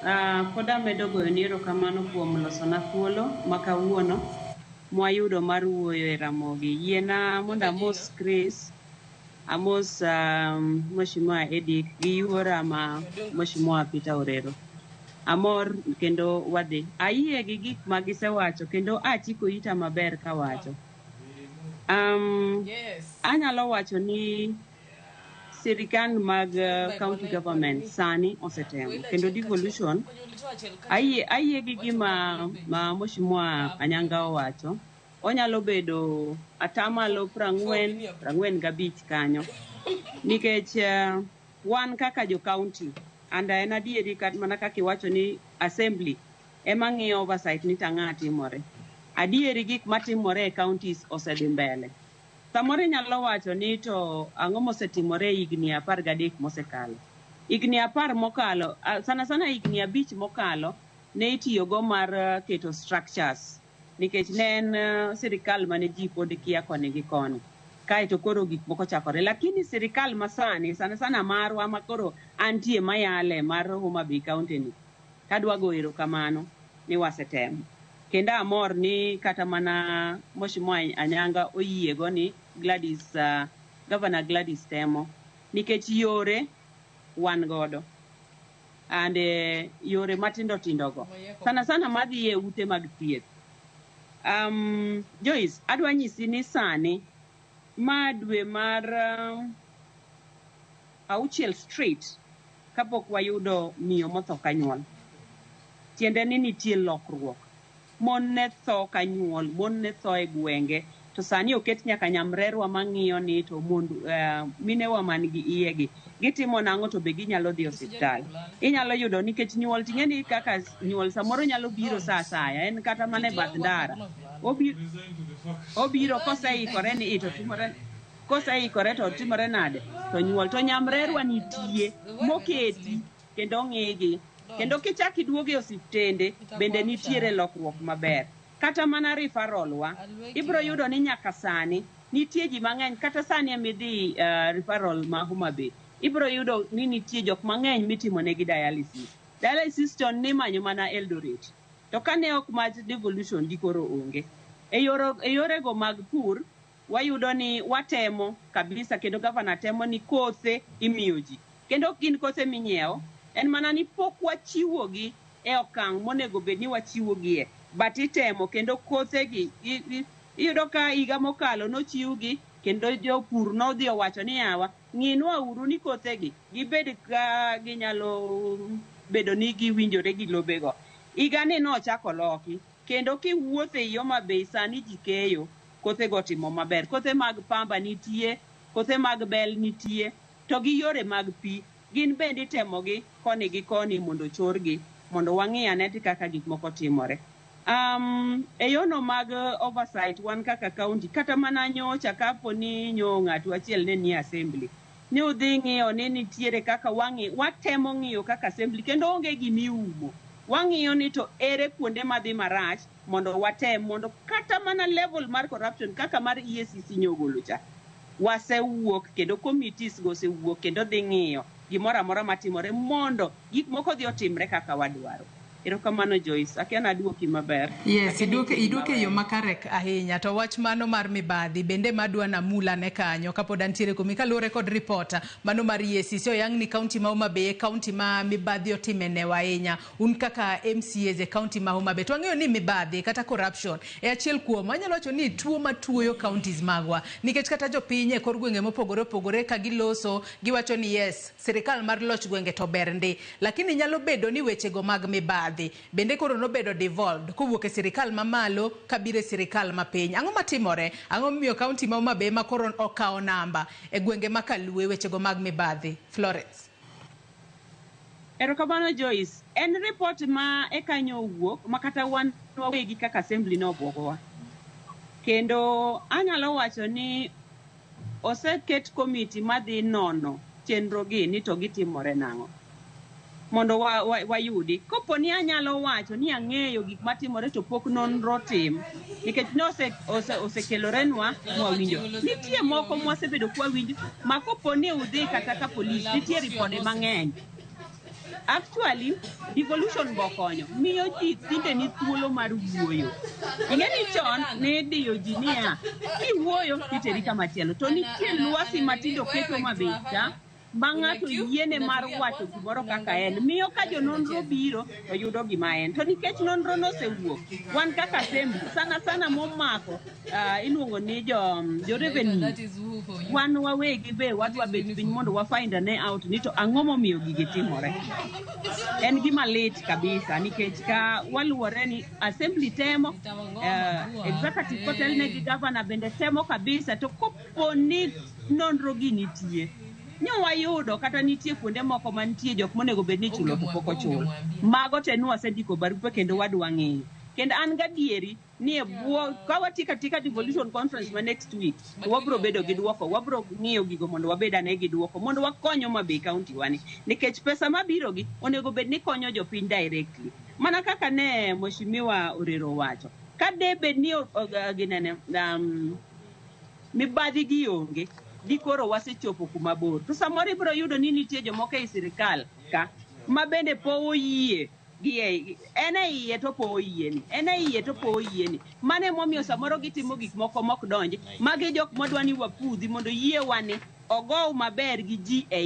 Pod amedo goyoni erokamano kuom losona thuolo ma kawuono mwayudo mar wuoyo e Ramogi. Yiena mondo amos Chris, amos Mheshimiwa Edick gi yuora ma Mheshimiwa Peter Orero. Amor kendo wadhi. Ayie gi gik ma gisewacho kendo achiko ita maber kawacho. Anyalo wacho ni sirikal mag county government sani osetemo kendo devolution ayie gi gima ma Mheshimiwa Anyanga owacho. Onyalo bedo atamalo 40, 45 kanyo nikech wan kaka jo county and en adieri mana kaka iwacho ni assembly ema ng'iyo oversight ni tang'a timore. Adieri gik matimore e counties osedhi mbele. Samoro inyalo wacho ni to ang'o mosetimore e higni 13 mosekalo. Higni 10 mokalo, sana sana higni 5 mokalo, ne itiyogo mar keto structures nikech ne en sirikal mane ji pod kia koni gi koni. Kaeto koro gik moko chakore. Lakini sirikal masani, sana sana marwa ma koro antie mayale mar Homa Bay County ni, tadwa go erokamano ni wasetemo. Kendo amor ni kata mana Mheshimiwa Anyanga oyiego ni Gladys, Governor Gladys temo nikech yore wan godo and yore matindo tindo go sana sana madhi e ute mag thieth. Joyce, adwa nyisi ni sani ma dwe mar 6 straight kapok wayudo miyo motho kanyuol. Tiende ni nitie lokruok. Mon ne tho kanyuol, mon ne tho e gwenge, to sani oket nyaka nyamrerwa mang'iyo ni to mond minewa man gi iyegi gitimo nang'o to be ginyalo dhi osiptal. Inyalo yudo nikech nyuol ting'e ni kaka nyuol samoro nyalo biro sa asaya, en kata mana e bath ndara. Obiro koseikore ni to timore koseikore to timore nade to nyuol to nyamrerwa nitie moketi kendo ong'igi kendo kichak iduogo e osiptende bende nitiere lokruok maber. Kata mana referral wa ibiro yudo ni nyaka sani nitie ji mang'eny kata sani emidhi referral ma Homa Bay ibiro yudo ni nitie jok mang'eny mitimonegi dialysis. Dialysis chon nimanyo mana Eldoret to kane ok mach devolution dikoro onge. E yorego mag pur wayudo ni watemo kabisa kendo gavana temo ni kothe imiyo ji kendo ok gin kothe minyiewo en mana ni pok wachiwogi e okang' monego bed ni wachiwogie but itemo kendo kothegi iyudo ka higa mokalo nochiwgi kendo jopur nodhi owacho ni yawa ng'inwa uru ni kothegi gibed ka ginyalo bedo ni giwinjore gi lobego. Higa ni nochako loki kendo kiwuotho ei Homa Bay sani ji keyo kothego otimo maber. Kothe mag pamba nitie, kothe mag bel nitie to gi yore mag pi gin bende itemogi koni gi koni mondo ochorgi mondo wang'i ane kaka gik moko timore. E yono mag oversight wan kaka county kata mana nyocha kapo ni nyo ng'atu achiel ne nie assembly ni udhi ng'iyo ni nitiere kaka watemo ng'iyo kaka assembly kendo onge gimiumo. Wang'iyo ni to ere kuonde madhi marach mondo watem mondo kata mana level mar corruption kaka mar EACC nyogolo cha wasewuok kendo committees go osewuok kendo dhi ng'iyo gimoro amora matimore mondo gik moko odhi otimre kaka wadwaro. Erokamano Joyce, akia naduoki maber. Yes, iduoke e yo makare ahinya. To wach mano mar mibadhi bende madwa namula ne kanyo kapod antiere kuomi kaluwore kod report mano mar EACC oyang ni kaunti ma Homa Bay e kaunti ma mibadhi otime newa ahinya. Un kaka MCAs e kaunti ma Homa Bay to wang'eyo ni mibadhi kata corruption e achiel kuom anyalo wacho ni tuo matuoyo counties magwa nikech kata jopiny e kor gwenge mopogore opogore ka giloso giwacho ni yes sirikal mar loch gwenge to ber ndi lakini nyalo bedo ni wechego mag mibadhi bende koro nobedo devolved kowuok e sirikal mamalo kabiro e sirikal mapiny. Ang'o matimore? Ang'o momiyo kaunti ma Homa Bay ma koro okawo namba e gwenge ma Kalue wechego mag mibadhi? Florence. Erokamano Joyce. En report ma eka nyo owuok ma kata wan wawegi kaka assembly nobwogowa. Kendo anyalo wacho ni oseket komiti madhi nono chenro gi ni to gitimore nang'o mondo wayudi. Kopo ni anyalo wacho ni ang'eyo gik matimore to pok nonro tim nikech ne osekelorenwa mwawinjo. Nitie moko mwasebedo kwawinjo ma kopo ni udhi kata ka polis nitie ripode mang'eny. Actually, devolution bo konyo miyo ji tinde ni thuolo mar wuoyo. Ing'e ni chon ne idiyo ji niya, kiwuoyo titeri kama chielo. To nitie lwasi matindo oket Homa Bay ka ma ng'ato yiene mar wacho gimoro kaka en. Miyo ka jononro biro to yudo gima en. To nikech nonro nosewuok, wan kaka assembly, sana sana momako iluongo ni jo revenue, wan wawegi be wadwa bet piny mondo wa find ane out ni to ang'o momiyo gigi timore. En gima lit kabisa nikech ka waluwore ni assembly temo, executive kotelne gi governor bende temo kabisa, to kopo ni nonro gi nitie nyo wayudo kata nitie kuonde moko mantie jok monego bed ni ichulo to pok ochul. Mago te nwasendiko barupe kendo wadwa ng'eyo. Kendo an gadieri ni e bwo ka watieko atika devolution conference ma next week to wabro bedo gi duoko, wabro ng'iyo gigo mondo wabed ane gi duoko mondo wakony Homa Bay county wani nikech pesa mabiro gi onego bed ni konyo jopiny directly. Mana kaka ne Mheshimiwa Orero owacho, ka de bed ni ginene mibadhi gi onge, dikoro wasechopo kuma bor. To samoro ibiro yudo ni nitie jomoko ei sirikal ka ma bende po oyie gi en e iye to po oyieni, en e iye to po oyieni. Mano emomiyo samoro gitimo gik moko mok donji. Magi jok madwa ni wapudhi mondo yie wani ogow maber gi ji e